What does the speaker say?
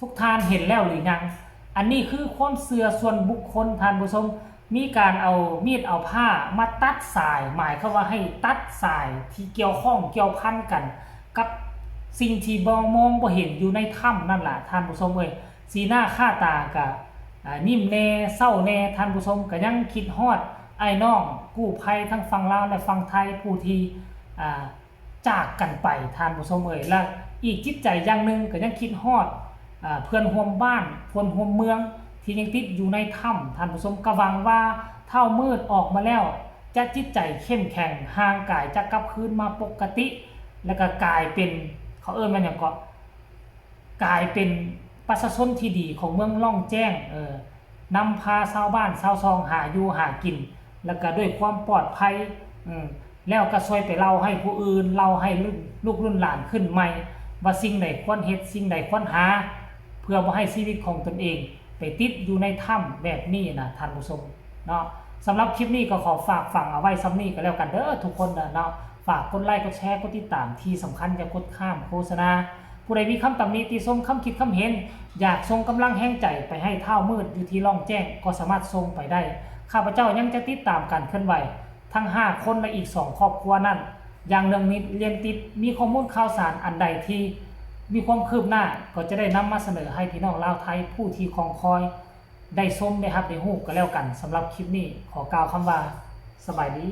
ທຸກທ່ານເຫັນແລ້ວຫຼືຍັງ? ອັນນີ້ຄືຄວາມເຊື່ອສ່ວນບຸກຄົນທ່ານຜູ້ຊົມ. ມີການເອົາມີດເອົາພ້າມາຕັດສາຍ, ໝາຍຄວາມວ່າໃຫ້ຕັດສາຍທີ່ກ່ຽວຂ້ອງກ່ຽວພັນກັນກັບສິ່ງທີ່ບໍ່ ມອງບໍ່ເຫັນຢູ່ໃນຖ້ຳນັ້ນລະທ່ານຜູ້ຊົມເອີຍ. ສີໜ້າຄ່າຕາກະ ອາ ຍິ້ມແດ່ເສົ້າແດ່, ທ່ານຜູ້ຊົມກະຍັງຄິດຮອດອ້າຍນ້ອງກູ້ໄພທັງຝັ່ງລາວ ແລະ ຝັ່ງໄທ ຜູ້ທີ່ ອາ ຈາກກັນໄປທ່ານຜູ້ຊົມເອີຍ. ແລະ ອີກຈິດໃຈຢ່າງໜຶ່ງກະຍັງຄິດຮອດ ອາ ເພື່ອນຮ່ວມບ້ານ ເພື່ອນຮ່ວມເມືອງທີ່ຍັງຕິດຢູ່ໃນຖ້ຳທ່ານຜູ້ຊົມ. ກະຫວັງວ່າທ້າວມືດອອກມາແລ້ວຈະຈິດໃຈເຂັ້ມແຂງ, ຮ່າງກາຍຈະກັບຄືນມາປົກກະຕິ ແລະ ກະກາຍເປັນ ເຂົາເອີ້ນວ່າຫຍັງເກາະ? ກາຍເປັນປະຊາຊົນທີ່ດີຂອງເມືອງລ່ອງແຈ້ງ, ເອີ ນຳພາຊາວບ້ານຊາວຊ່ອງຫາຢູ່ຫາກິນ ແລ້ວກະດ້ວຍຄວາມປອດໄພ, ເອີ ແລ້ວກະຊ່ວຍໄປເລົ່າໃຫ້ຜູ້ອື່ນ, ເລົ່າໃຫ້ລຸກລຸ້ນຫຼານຂຶ້ນໃໝ່ ວ່າສິ່ງໃດຄວນເຮັດ, ສິ່ງໃດຄວນຫາ, ເພື່ອບໍ່ໃຫ້ຊີວິດຂອງຕົນເອງໄປຕິດຢູ່ໃນຖ້ຳແບບນີ້ນະທ່ານຜູ້ຊົມເນາະ. ສຳລັບຄລິບນີ້ກໍຂໍຝາກຝັງເອົາໄວ້ສ່ຳນີ້ກໍແລ້ວກັນເດີທຸກຄົນເດີເນາະ. ຝາກກົດໄລ ກົດແຊ ກົດຕິດຕາມ, ທີ່ສຳຄັນຢ່າກົດຂ້າມໂຄສະນາ. ຜູ້ໃດມີຄຳຕຳໜິຕິຊົມ, ຄຳຄິດຄຳເຫັນ, ຢາກສົ່ງກຳລັງແຮງໃຈໄປໃຫ້ທ້າວມືດຢູ່ທີ່ລ່ອງແຈ້ງ ກໍສາມາດສົ່ງໄປໄດ້. ຂ້າພະເຈົ້າຍັງຈະຕິດຕາມການເຄື່ອນໄຫວທັງຫ້າຄົນ ແລະ ອີກສອງຄອບຄົວນັ້ນຢ່າງເນື່ອງນິດລຽນຕິດ. ມີຂໍ້ມູນຂ່າວສານອັນໃດທີ່ມີຄວາມຄືບໜ້າ ກໍຈະໄດ້ນຳມາສະເໜີໃຫ້ພີ່ນ້ອງລາວໄທຜູ້ທີ່ຄອງຄອຍ ໄດ້ຊົມໄດ້ຮັບໄດ້ຮູ້ກໍແລ້ວກັນ. ສຳລັບຄລິບນີ້ຂໍກ່າວຄຳວ່າ ສະບາຍດີ.